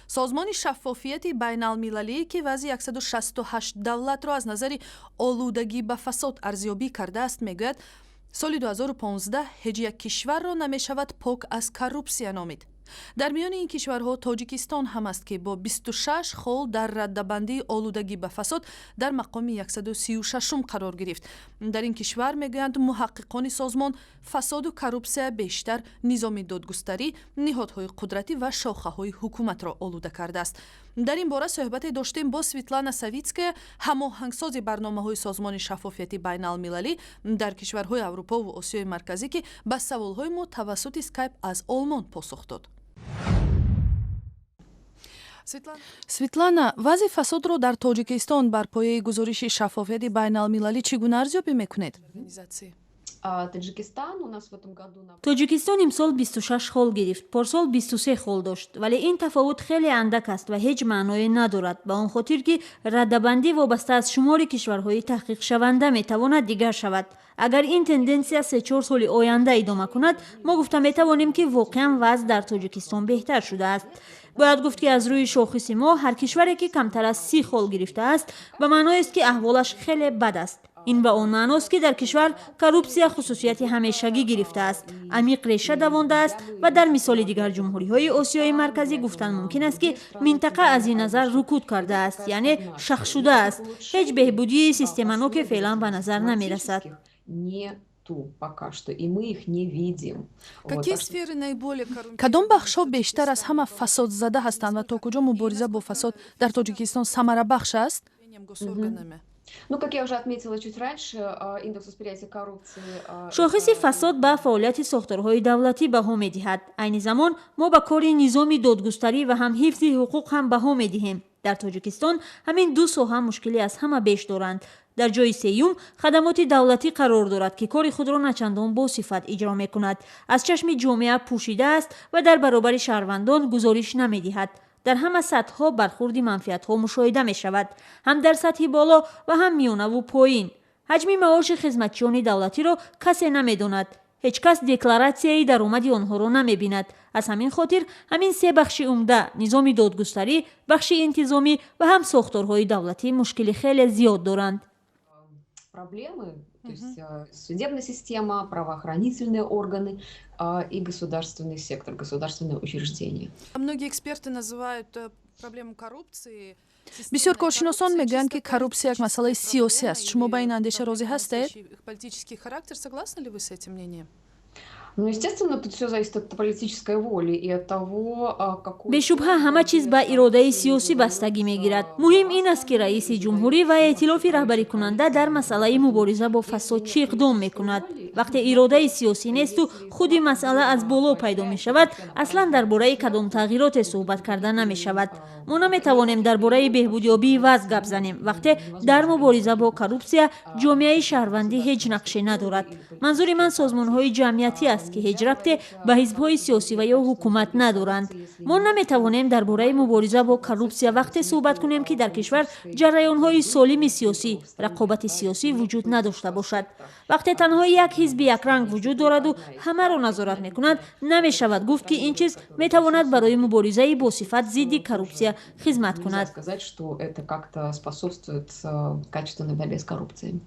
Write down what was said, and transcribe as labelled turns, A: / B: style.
A: Созмони Шаффофияти Байналмилалӣ, ки вазъи 168 давлатро аз назари олудагӣ ба фасод арзёбӣ кардааст, мегӯяд, соли 2015 ҳеҷ як кишварро намешавад пок аз коррупсия номид. Дар миёни ин кишварҳо Тоҷикистон ҳам аст, ки бо 26 хол дар раддабандии олудагӣ ба фасод дар мақоми 136-ум қарор гирифт. Дар ин кишвар, мегӯянд муҳаққиқони созмон, фасоду коррупсия бештар низоми додгустарӣ, ниҳодҳои қудратӣ ва шохаҳои ҳукуматро олуда кардааст. Дар ин бора суҳбате доштем бо Светлана Савитская, ҳамоҳангсози барномаҳои Созмони Шаффофияти Байналмилалӣ дар кишварҳои Аврупову Осиёи Марказӣ, ки ба саволҳои мо тавассути Скайп аз Олмон посух дод. Светлана, вазъи фасодро дар Тоҷикистон бар пояи гузориши Шаффофияти Байналмилалӣ чӣ гуна арзёбӣ мекунед?
B: Тоҷикистон имсол 26 хол гирифт, порсол 23 хол дошт, вале ин тафовут хеле андак аст ва ҳеҷ маъное надорад, ба он хотир ки раддабандӣ вобаста аз шумори кишварҳои таҳқиқшаванда метавонад дигар шавад. Агар ин тенденсия 3-4 соли оянда идома кунад, мо гуфта метавонем, ки воқеан вазъ дар Тоҷикистон беҳтар шудааст. Бояд гуфт, ки аз рӯи шохиси мо ҳар кишваре ки камтар аз 30 хол гирифтааст, ба маъноест, ки аҳволаш хеле бад аст. Ин ба он маъност, ки дар кишвар коррупсия хусусияти ҳамешагӣ гирифтааст, амиқ реша давондааст ва дар мисоли дигар ҷумҳуриҳои Осиёи Марказӣ гуфтан мумкин аст, ки минтақа аз ин назар рукуд кардааст, яъне шах шудааст. Ҳеҷ беҳбудии системаноке феълан ба назар намерасад.
C: Пока что, и мы их не видим.
A: Какие сферы наиболее Кадом бахшҳо бештар аз ҳама фасодзада ҳастанд ва то куҷо мубориза бо фасод дар Тоҷикистон самарабахш аст?
C: Ну, как я уже отметила чуть раньше, индекс восприятия коррупции.
B: Шохиси фасод ба фаъолияти сохторҳои давлатӣ баҳо медиҳад. Айни замон мо ба кори низоми додгустарӣ ва ҳам ҳифзи ҳуқуқ ҳам баҳо медиҳем. Дар Тоҷикистон ҳамин ду соҳа мушкилӣ аз ҳама беш доранд. Дар ҷои сеюм хадамоти давлатӣ қарор дорад, ки кори худро начандон босифат иҷро мекунад, аз чашми ҷомеа пӯшида аст ва дар баробари шаҳрвандон гузориш намедиҳад. Дар ҳама сатҳҳо бархурди манфиатҳо мушоҳида мешавад, ҳам дар сатҳи боло ва ҳам миёнаву поин. Ҳаҷми маоши хизматчиёни давлатиро касе намедонад, ҳеҷ кас декларатсияи даромади онҳоро намебинад. Аз ҳамин хотир ҳамин се бахши умда: низоми додгустарӣ, бахши интизомӣ ва ҳам сохторҳои давлатӣ мушкили хеле зиёд доранд.
C: Проблемы, то есть судебная система, правоохранительные органы и государственный сектор, государственные учреждения.
A: Многие эксперты называют проблему коррупции. Бисёр коршиносон мегӯянд, ки коррупсия як масъалаи сиёсӣ аст. Шумо ба ин андеша розӣ ҳастед? Политический характер. Согласны ли вы с этим мнением?
C: Ну, естественно, тут все зависит от политической воли и от того, какую.
B: Бешубҳа, ҳама чиз ба иродаи сиёсӣ бастагӣ мегирад. Муҳим ин аст, ки раиси ҷумҳурӣ ва эътилофи раҳбарикунанда дар масъалаи мубориза бо фасод чӣ иқдом мекунад. Вақте иродаи сиёсӣ несту худи масъала аз боло пайдо мешавад, аслан дар бораи кадом тағйироте суҳбат карда намешавад. Мо наметавонем дар бораи беҳбудёбии вазъ гап занем, вақте дар мубориза бо коррупсия ҷомеаи шаҳрвандӣ ҳеҷ нақше надорад. Манзури ман созмонҳои ҷамъиятӣ аст, ки ҳеҷ рабте ба ҳизбҳои сиёсӣ ва ё ҳукумат надоранд. Мо наметавонем дар бораи мубориза бо коррупсия вақте суҳбат кунем, ки дар кишвар ҷараёнҳои солими сиёсӣ, рақобати сиёсӣ вуҷуд надошта бошад. Вақте танҳо як ҳизби якранг вуҷуд дораду ҳамаро назорат мекунад, намешавад гуфт, ки ин чиз метавонад барои муборизаи босифат зидди коррупсия хизмат кунад.
C: Сказать, что это как-то способствует качественной борьбе с коррупцией.